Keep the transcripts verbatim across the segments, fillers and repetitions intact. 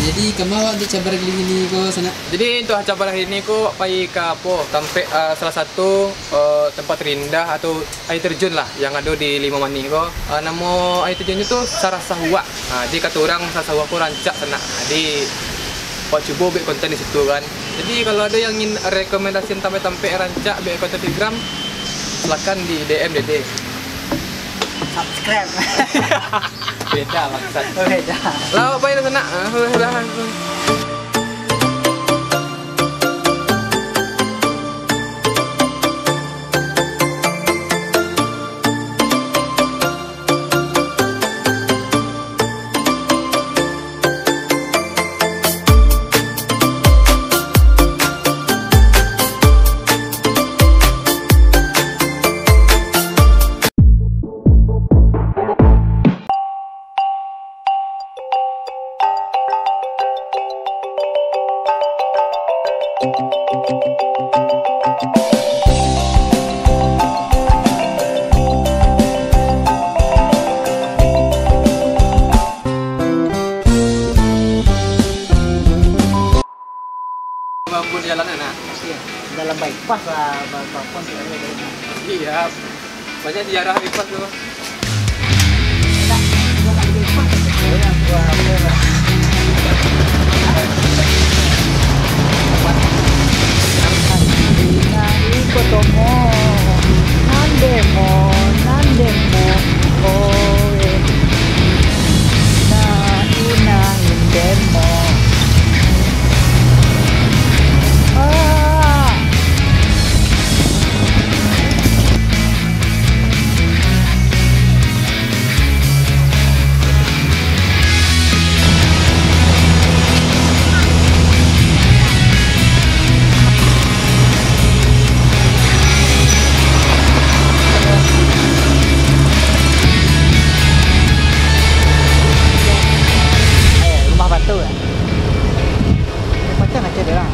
Jadi, kama awak di cabar kali ini ko, Sanak? Jadi, untuk cabar hari ini ko, awak pai ka apo, tampek, ah, salah satu, eh, tempat terindah atau air terjun lah yang ado di Limau Manih ko. Ah, namo air terjun tu Sarasah Uak. Ah, jadi kato urang Sarasah Uak ko rancak, Sanak. Jadi, awak cubo buek konten di situ kan. Jadi, kalau ado yang ingin rekomendasian tampek-tampek rancak buek konten Instagram, silakan di D M Dede. Subscribe. Beda bangsat. Beda. Lah, awak pai lah, Sanak. Ah, lah, lah. Mampu di jalanan, nah. Iya, dalam bypass lah, bypass pun tidak ada. Iya, banyak sejarah bypass tu. Eh, rumah batu, eh. Macam nak cari orang.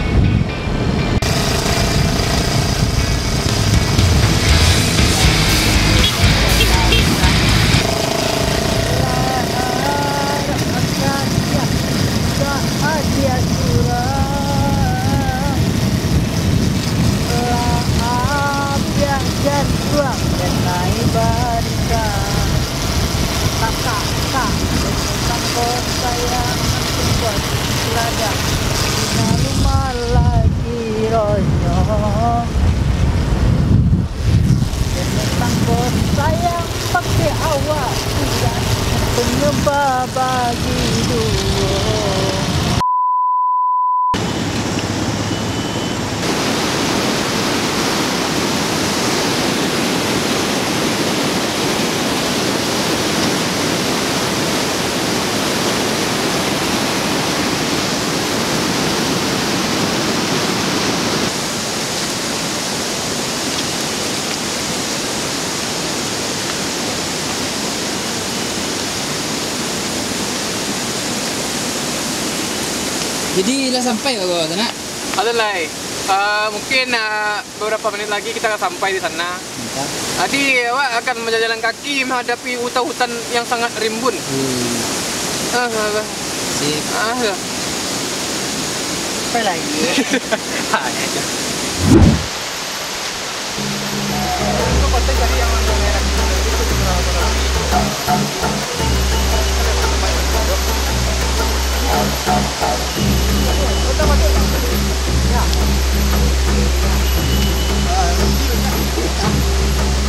Kakak, kak, tentang kau sayang, tunggu ladang, di rumah lagi ronyo. Tentang kau sayang, pakai awak tidak, penyebab bagi duo. Jadi, lah sampai ka Goa Sanak? Alah lai. Ah, mungkin, ah, beberapa menit lagi kita akan sampai di sana. Mantap. Jadi, awak akan berjalan kaki menghadapi hutan-hutan yang sangat rimbun. Hmm. Ah, ah, ah. Sip. Ah, ah. Apa lagi? Ah, ya, ya.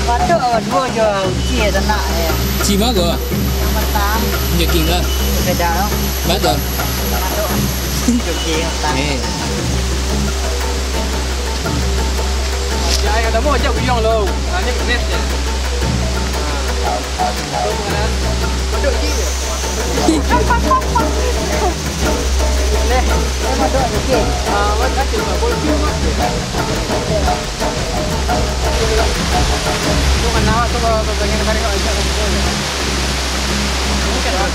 Batuk awak duo jo uci ya, tanak ya. Uci ma ko? Yang matang. Jogging lah. Beda lo. Batul. Batuk. Jogging matang. Eh. Ya, yang tamu aja buyong lo. Hanya pedes ya. Nah. Batuk lagi. Leh, eh, madok dikit. Ah, awak kasih, Pak. Boleh, Pak. Itu kan awak tu, kalau, kalau pengen tarik, awak bisa kumpul, ya. Mungkin, Pak.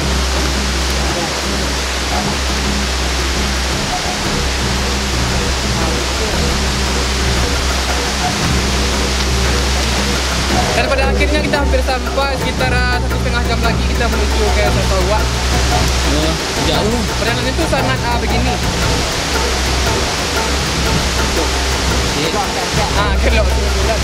Dan pada akhirnya kita hampir sampai, sekitar, ah, satu setengah jam lagi kita menuju ke Sarasah Uak. Oh, jauh. Perjalanan Itu sangat, ah, begini. Tuh. Okey. Ah, kelok tu, kelok.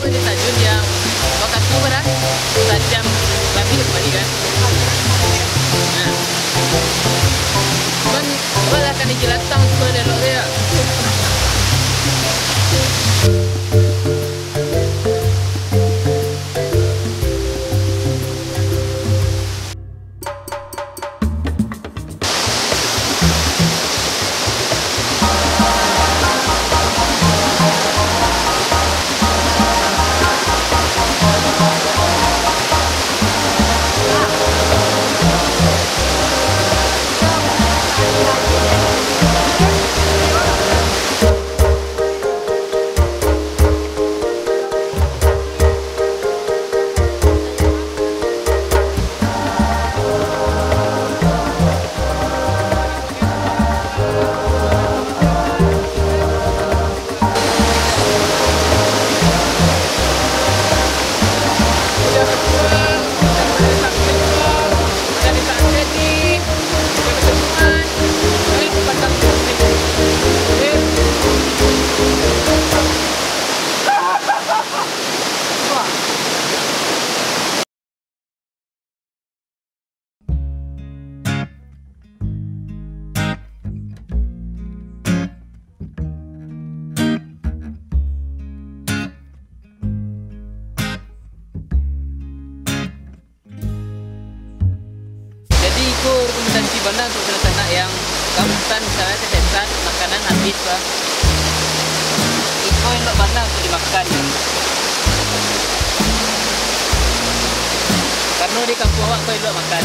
Air tajun yang wakatu bara? Sajam labiah tadi kan? Nah. Cuman, apalah kan dijelaskan tu elok-elok tu ya. Jadi, iko rekomendasi bana untuak dunsanak yang kaumatan, misalnyo kasetan, makanan habis, bah. Iko elok bana untuak dimakan. Karano di kampuang awak ko elok makan.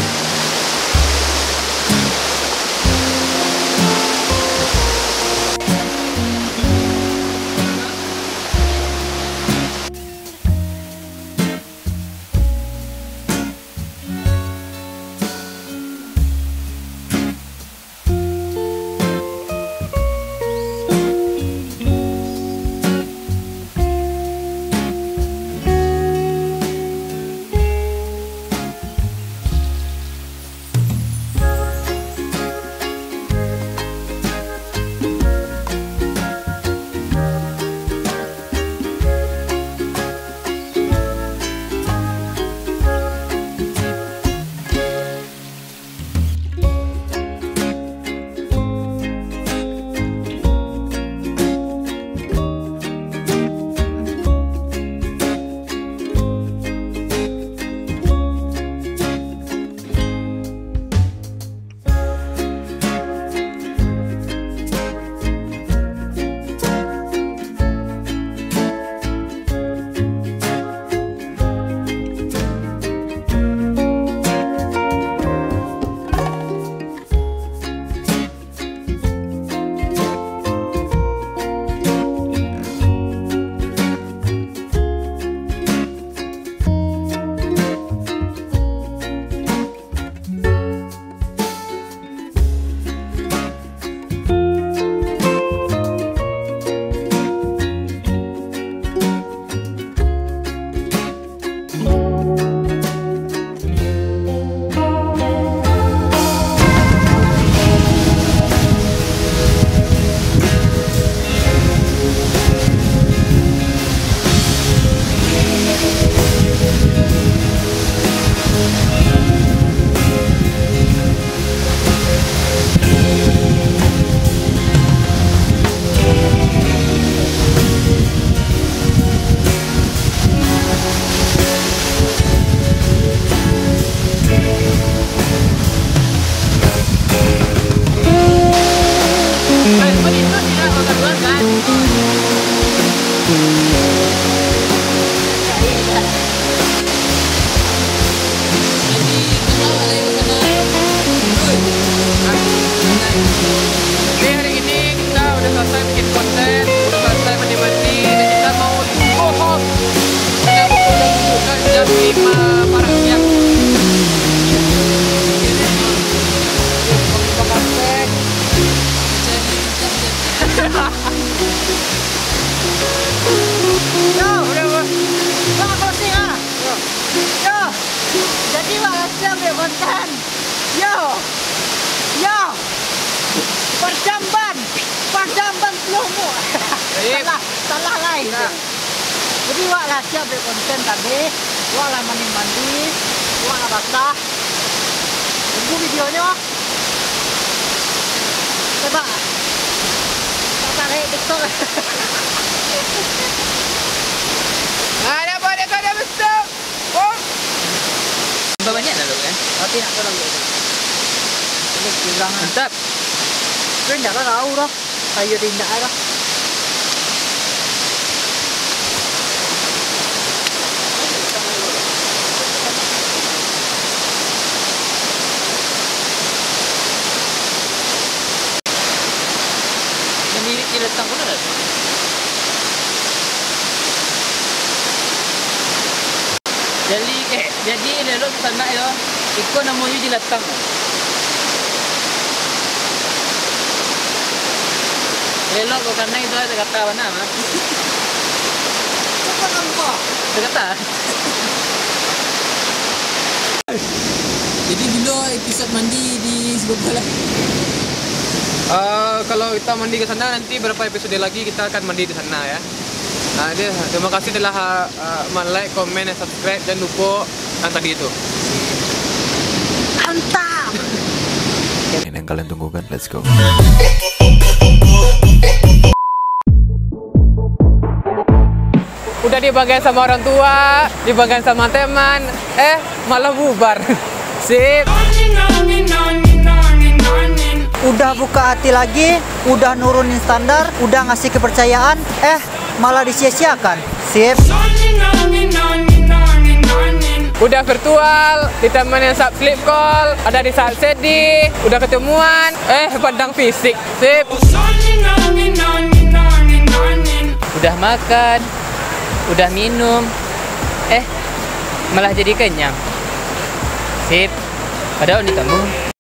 Oke, hari ini kita udah selesai bikin konten, udah selesai mandi-mandi, dan kita mau go home. Kita pukul udah menunjukkan jam lima parah siang. Yo, udah, Bos. Bang, closing, ah. Yo. Jadi, Bang, siap ya konten. Yo. Yo. Perjamban. Perjamban pelumu. Salah, salah lain. Nah. Jadi, wak lah siap dek konten tadi. Wak lah mandi-mandi. Wak lah basah. Tunggu videonyo. Coba. Tak tarik betul. Ada apa, ada apa, ada apa, stop. Tambah banyak lah, Lok, eh? Tapi nak tolong, Lok. Ini kurang, ah. Mantap. Kau indak lah tahu dah. Ayo, indak lah. Yang mirip binatang pun ada. Jadi, eh, jadi elok tu sanak yo. Iko namonyo jilatang. Elok kok, karano itu ada kata bana, mah. Kata nampak. Ada kata. Jadi, bilo episod mandi di Sibuk Bola? Eh, kalau kita mandi ke sana, nanti berapa episode lagi kita akan mandi di sana, ya. Nah, dia, terima kasih telah, eh, like, komen, dan subscribe. Jangan lupa yang tadi itu. Mantap. Ini yang kalian tunggu kan? Let's go. Udah dibanggain sama orang tua, dibanggain sama teman, eh, malah bubar. Sip. Udah buka hati lagi, udah nurunin standar, udah ngasih kepercayaan, eh, malah disia-siakan. Sip. Udah virtual, ditemenin saat sleep call, ada di saat sedih, udah ketemuan, eh, pandang fisik. Sip. Udah makan, udah minum, eh, malah jadi kenyang. Sip. Ada ni kamu.